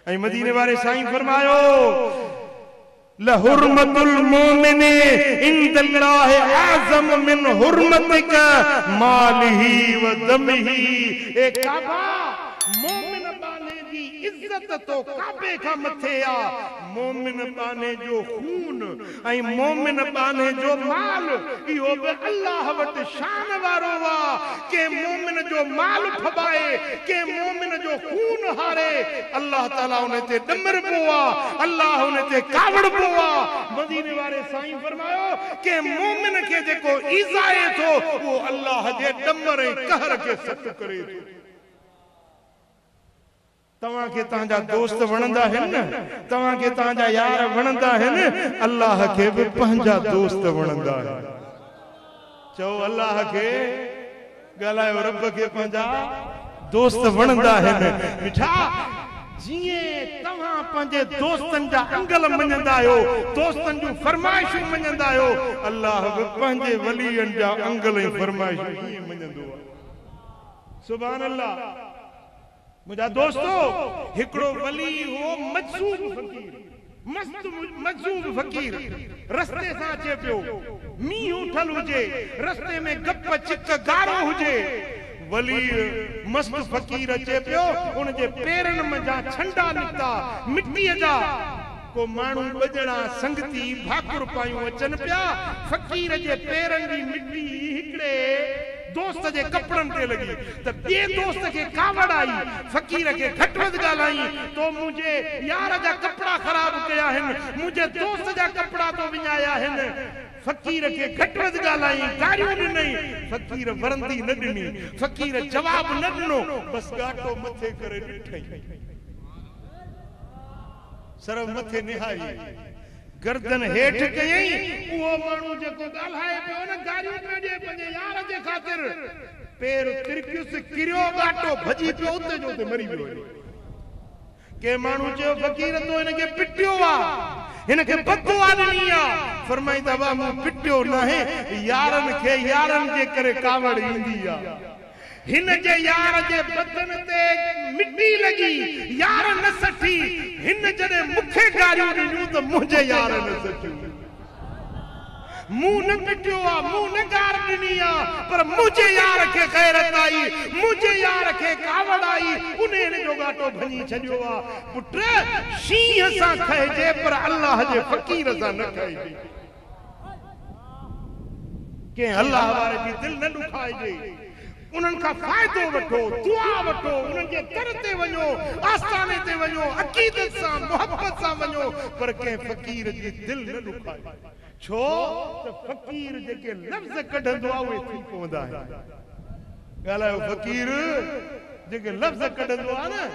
ऐं मदीने वारे साईं फरमायो लहुरमतुल मोमिन इंदल्लाह आज़म मिन हुरमतिक मालिही व दमिही। ए काबा मोमिन बाने जी इज़्ज़त तो काबे खां मथे आ। मोमिन बाने जो खून ऐं मोमिन बाने जो माल इहो बि अल्लाह वटि शान वारो आ। के मोमिन जो माल फबाए, के मोमिन जो खून हारे, अल्लाह ताला उन ते ॾमरबो आ, अल्लाह उन ते कावड़बो आ। मदीने वारे साईं फरमायो के मोमिन खे जेको ईज़ाए थो उहो अल्लाह जे ॾमर ऐं कहर खे सत करे थो। तव्हांखे तव्हांजा दोस्त वणंदा आहिनि न, तव्हांखे तव्हांजा यार वणंदा आहिनि, अल्लाह खे बि पंहिंजा दोस्त वणंदा आहिनि। चओ अल्लाह खे, ॻाल्हायो रब खे पंहिंजा दोस्त वणंदा आहिनि। मिठा जीअं तव्हां पंहिंजे दोस्तनि जा अंगल मञंदा आहियो, दोस्तनि जूं फरमाइशूं मञंदा आहियो, अल्लाह बि पंहिंजे वलीअनि जा अंगल ऐं फरमाइशूं ईअं मञंदो आहे। सुभान अल्लाह। मुंहिंजा दोस्तो, हिकिड़ो वली हो मजज़ूब फ़क़ीर, मस्त मजज़ूब फ़क़ीर, रस्ते सां अचे पियो, मींहुं उठल हुजे, रस्ते में गप चिक गारो हुजे, वली मस्त फ़क़ीर अचे पियो, उनजे पेरनि मंझां छंडा निकिता मिटीअ जा। को माण्हू ॿ ॼणा संगती भाकुर पायूं अचनि पिया, फ़क़ीर जे पेरनि जी मिटी हिकिड़े दोस्त जे कपिड़नि ते लॻी त ॿिए दोस्त खे कावड़ आई, फ़क़ीर खे घटि वधि ॻाल्हाई, तो मुंहिंजे यार जा कपिड़ा ख़राब कया आहिनि, मुंहिंजे दोस्त जा कपिड़ा तो विञाया आहिनि। फ़क़ीर खे घटि वधि ॻाल्हाई, गारियूं ॾिनई, फ़क़ीर वरंदी न ॾिनी, फ़क़ीर जवाबु न ॾिनो, बसि ॻाटो मथे करे ॾिठई, सिर्फ़ मथे निहारी, गर्दन हेठि कयईं। उहो माण्हू जेको ॻाल्हाए पियो न, गारियूं पियो ॾिए पंहिंजे यार जे ख़ातिर, पेर तिरकियुसि, किरियो ॻाटो भॼी पियो, उते जो उते मरी वियो। के माण्हू चयो फ़क़ीर तो हिनखे पिटियो आहे, हिनखे बदुआ ॾिनी आहे। फरमाईंदा हुआ मूं पिटियो नाहे, यारनि खे यारनि जे करे कावड़ ईंदी आहे। हिन जे यार जे बदन ते मिटी लॻी, यार न सठी, हिन जॾहिं मूंखे गारियूं ॾिनियूं त मुंहिंजे यार न सठियूं। मूं न पिटियो आहे, मूं न गार ॾिनी आहे, पर मुंहिंजे यार खे ग़ैरत आई, मुंहिंजे यार खे कावड़ आई, उन हिन जो ॻाटो भञी छॾियो आहे। पुट शींहं सां खइजे पर अल्लाह जे फ़क़ीर सां न खइजे, कंहिं अल्लाह वारे जी दिलि न ॾुखाइजे। उन्हनि खां फ़ाइदो वठो, दुआ वठो, उन्हनि जे दर ते वञो, आस्ताने ते वञो, अक़ीदत सां मोहबत सां वञो, पर कंहिं फ़क़ीर जी दिलि न ॾुखाए। छो त फ़क़ीर जेके लफ़्ज़ कढंदो आहे उहे थी पवंदा आहिनि। ॻाल्हायो फ़क़ीर जेके लफ़्ज़ कढंदो आहे न।